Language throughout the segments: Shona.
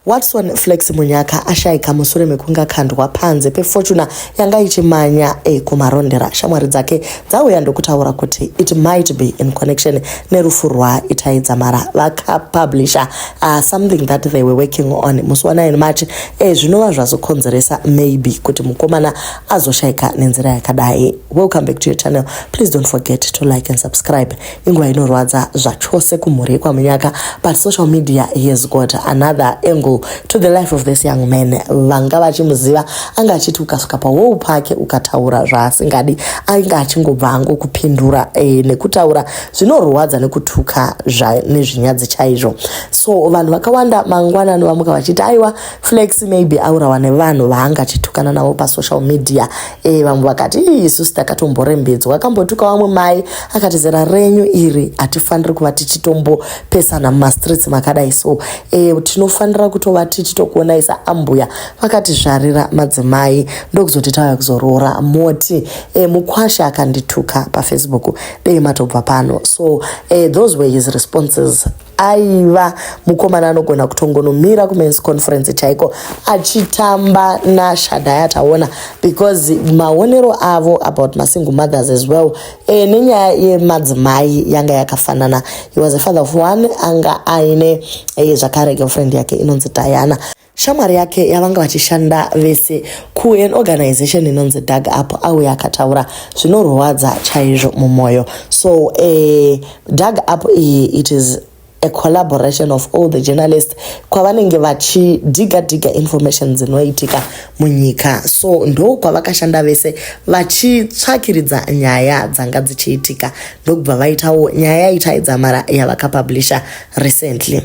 Watson Flex Munyaka ashaika mushure mekunge akandwa panze peFortuner yanga ichimanya kuMarondera. Shamwari dzake dzauya ndokutaura kuti it might be in connection nerufu rwaItai Dzamara. Vakapublisha something that they were working on musi wa9 March, zvinova zvazokonzeresa maybe kuti mukomana azoshaika nenzira yakadai. Welcome back to your channel. Please don't forget to like and subscribe. Inguva inorwadza zvachose kumhuri yekwaMunyaka, but social media has got another angle to the life of this young man. Vanga vachimuziva, anga achiti ukasvika pawall pake ukataura zvaasingadi, anga achingobva angokupindura nekutaura zvinorwadza nekutuka nezvinyadzi chaizvo. So vanhu vakawanda mangwanani vamuka vachiti, aiwa, Flex maybe aurawa nevanhu vaanga achitukana navo pasocial media. Vamwe vakati, "Isusu takatomborembedzwa." Akambotuka vamwe mai akati, "Zera renyu iri hatifaniri kuva tichitombopesana mumastreets makadai." So tinofanira kutova tichitokuonai saambuya vakatizvarira madzimai, ndokuzoti tauya kuzoroora moti mukwasha akandituka paFacebook, dei matobva pano. So those were his responses. Aiva mukomana anogona kutongonomira kumen's conference chaiko achitamba naShadaya Taona, because maonero avo about masingle mothers as well nenyaya yemadzimai yanga yakafanana. He was a father of one, anga aine zvakare girlfriend yake inonzi Diana, shamwari yake yavanga vachishanda vese kuan organization inonzi Dug Up. Auya akataura zvinorwadza chaizvo mumwoyo. So Dug Up iyi, it is a collaboration of all the journalists kwavanenge vachidhiga dhiga information dzinoitika munyika. So ndo kwavakashanda vese vachitsvakiridza nyaya dzanga dzichiitika, ndokubva vaitawo nyaya yaItai Dzamara yavakapublisha recently.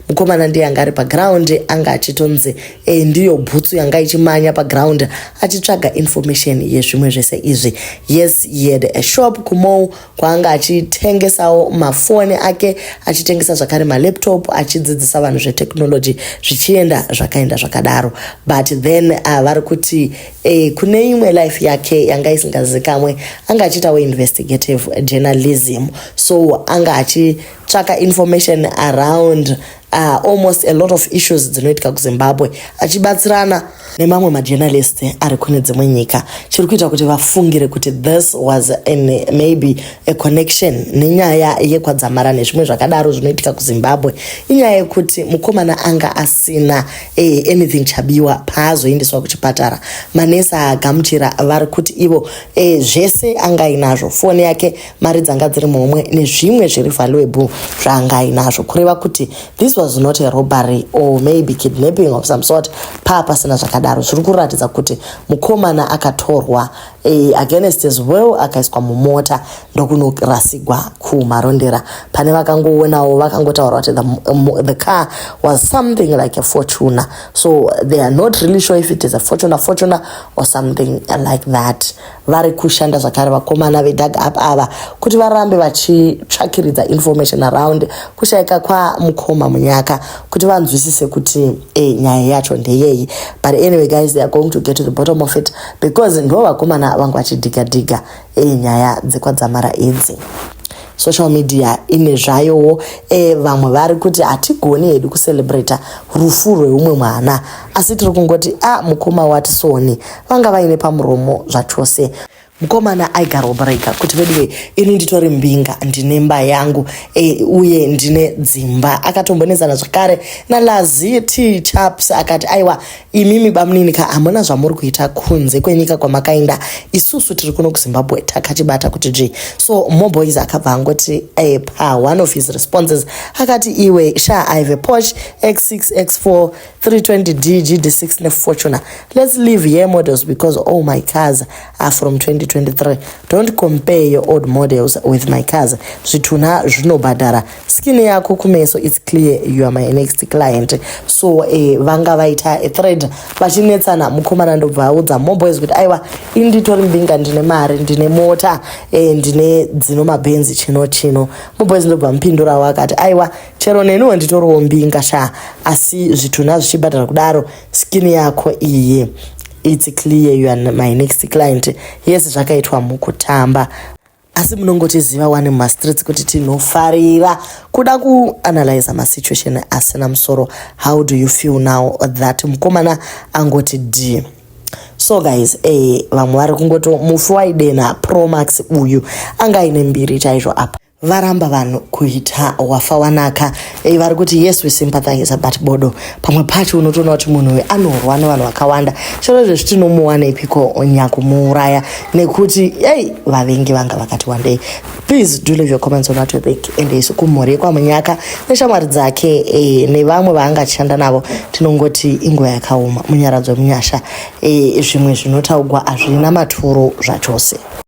Mukomana ndiye anga ari paground, anga achitonzi ndiyo bhutsu yanga ichimanya paground achitsvaga information yezvimwe zvese izvi. Yes, he had a shop kumall kwaanga achitengesawo mafoni ake, achitengesa zvakare malaptop, achidzidzisa vanhu zvetechnology, zvichienda zvakaenda zvakadaro. But then vari kuti kune imwe life yake yanga isingazikamwe, anga achiitawo investigative journalism. So anga achitsvaka information around almost a lot of issues dzinoitika kuZimbabwe, achibatsirana nemamwe majournalist ari kune dzimwe nyika. Chiri kuita kuti vafungire kuti this was maybe a connection nenyaya yekwaDzamara nezvimwe zvakadaro zvinoitika kuZimbabwe, inyaya yekuti mukomana anga asina anything chabiwa paazoendeswa kuchipatara. Manesi agamuchira vari kuti ivo zvese anga ainazvo, foni yake, mari dzanga dziri muhomwe nezvimwe zviri valuable zvaanga ainazvo, kureva kuti this was not a robbery or maybe kidnapping of some sort. Paa pasina zvakadaro. Zviri kuratidza kuti mukomana akatorwa against his will, akaiswa mumota ndokunorasigwa kuMarondera. Pane vakangoonawo vakangotaura kuti the car was something like a Fortuner, so they are not really sure if it is a Fortuner or something like that. Vari kushanda zvakare vakomana veDug Up ava kuti varambe vachitsvakiridza information around kushayika kwamukoma Munyaka, kuti vanzwisise kuti nyaya yacho ndeyei. But anyway guys, they are going to get to the bottom of it, because ndo vakomana vangu vachidhiga dhiga nyaya dzekwaDzamara idzi. Social media ine zvayowo. Vamwe vari kuti hatigoni hedu kucelebrata rufu rweumwe mwana, asi tiri kungoti a mukoma Watisoni vanga vaine pamuromo zvachose. Mukomana aigarobrega kuti, "Veduwe, ini nditori mbinga, ndine mba yangu uye ndine dzimba." Akatombonetsana zvakare naLazi T Chaps, akati, "Aiwa, imimi bamunini ka, hamuna zvamuri kuita kunze kwenyika kwamakaenda, isusu tiri kuno kuZimbabwe takachibata kuti dzvi." So Moboys akabva angoti pa one of his responses akati, "Iwe sha, I have a Porsche X6, X4, 320d, GD6 neFortuner. Let's leave here models, because all my cars are from 2023. Don't compare your old models with my cars. Zvitunha zvinobhadhara. Skin yako kumeso, it's clear you are my next client." So vanga vaita a thread vachinetsana. Mukomana ndobva audza Moboys kuti, "Aiwa, ini nditori mbinga, ndine mari, ndine mota, ndine dzino mabhenzi, chino chino." Moboys ndobva mupindurawo akati, "Aiwa, chero neniwo nditoriwo mbinga sha, asi zvitunha zvichibhadhara kudaro, skin yako iyi, it's clear you are my next client." Yes, zvakaitwa mukutamba. Asi munongotiziva wani mumastreets kuti tinofarira kuda kuanalyza masituation asina musoro. How do you feel now that mukomana angoti d? So guys, vamwe vari kungoto mufi waidena Promax uyu anga aine mbiri chaizvo. Apa varamba vanhu kuita wafa wanaka. Vari kuti, "Yes, we sympathize, but bodo." Pamwe pacho unotoona kuti munhu uyu anorwa nevanhu vakawanda. Chero izvezvi tinomuwanepiko nyakumuuraya, nekuti ei, vavengi vanga vakati wandei. Please do leave your comments on what you think. And isu kumhuri yekwaMunyaka neshamwari dzake nevamwe vaanga achishanda navo tinongoti inguva yakaoma, munyaradzo munyasha. Zvimwe zvinotaugwa hazvina maturo zvachose.